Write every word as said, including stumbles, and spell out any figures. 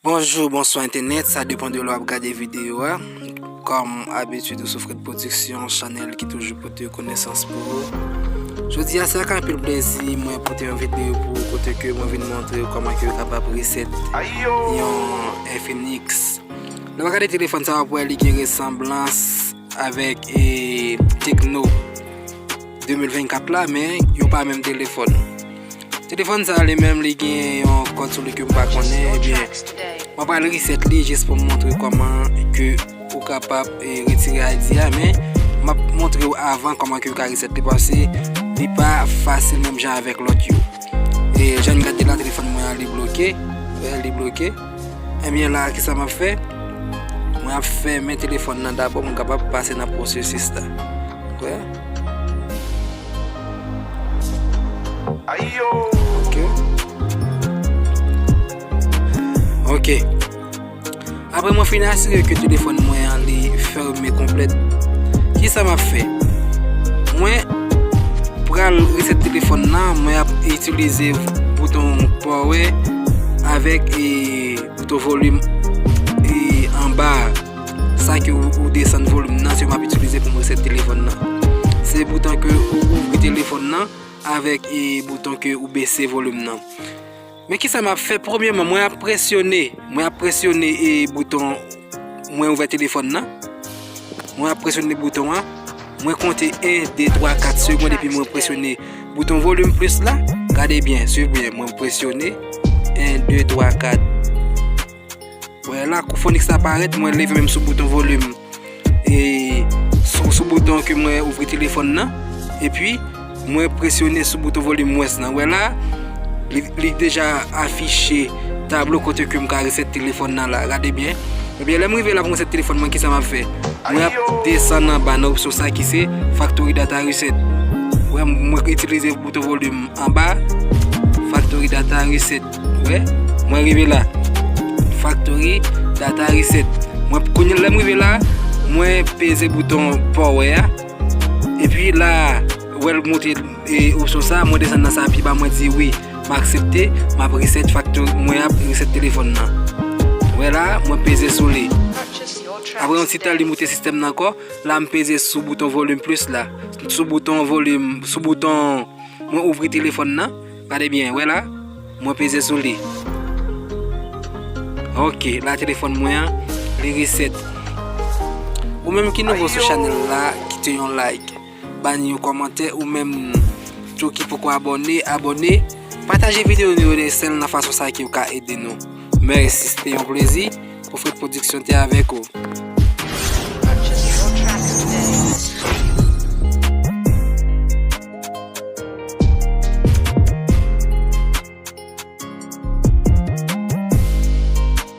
Bonjou, bonswa entènèt, sa depann de lè w ap gade videyo a. Kòm abitid, ou sou Fred Production, chanèl ki toujou pote konesans pou ou. Jodi a, se ak anpil plezi mwen pote yon videyo pou ou kote ke mwen vin montre w kòman ke w kapab reset yon Infinix. Lè w gade telefòn sa, w ap wè li gen resanblans avèk e, Tecno de mil vennkat la, men yo pa menm telefòn. Telefòn sa li menm li gen yon kòd sou li ke m pa konnen, ebyen, mwen pral reset li jis pou m montre kòman ke ou kapab e, retire I D a, men m ap montre w avan kòman ke ou ka reset li, paske li pa fasil menm jan avèk lòt yo. E jan n gade la, telefòn mwen an li bloke, wè, li bloke. Ebyen la, kisa m ap fè? Mwen ap fèmen telefòn nan dabò pou m kapab pase nan pwosesis la. Wè. Ok. Ok. Apre mwen fin asire ke telefòn mwen an li fèmen konplèt, kisa m ap fè? Mwen pral reset telefòn nan, mwen ap itilize bouton power avèk e, bouton volim e, anba a. Sa ke ou, ou desann volim nan, se yo m ap itilize pou m reset telefòn nan. Se bouton ke ou ouvri telefòn nan avèk e, bouton ke ou bese volim nan. Men kisa m ap fè? Premyèman, mwen ap presyone, mwen ap presyone e, bouton mwen ouvè telefòn nan. Mwen ap presyone bouton an. Mwen konte en, de, twa, kat segonn epi mwen presyone bouton volim plis la. Gade byen, swiv byen. Mwen presyone en, de, twa, kat. Wè la, kou Phoenix la parèt, mwen leve men m sou bouton volim. E sou, sou bouton ke mwen ouvri telefòn nan. Epi, mwen presyone sou bouton volim mwens lan. Wè la, li, li deja afiche tablo kote ke m ka reset telefòn nan la. Gade byen. Ebyen, lè m rive la pou m reset telefòn mwen, kisa m ap fè? Mwen ap desann anba nan opsyon sa ki se Factory Data Reset. Wè, mwen itilize bouton volim anba, Factory Data Reset. Wè, mwen rive la. Factory Data Reset. Mwen, kounye lè m rive la, mwen peze bouton power a. Epi la, wè l montre e, opsyon sa, mwen desann nan sa pi ba, mwen di wi, m aksepte, m ap reset factory, mwen ap reset telefòn nan. Wè la, mwen peze sou li. Apre yon ti tan, li moute sistèm nan ankò. La, m peze sou bouton volim plis la. Sou bouton volim, sou bouton mwen ouvri telefòn nan. Gade byen, wè la. Mwen peze sou li. Ok, la telefòn mwen an, li reset. Ou menm ki nouvo sou chanèl la, kite yon like, ba n yon kòmantè, ou menm tou ki poko abòne, abòne. Pataje videyo nou yo, se sèl nan fason sa ke w ka ede nou. Mèsi, se te yon plezi pou Fred Production te avèk ou.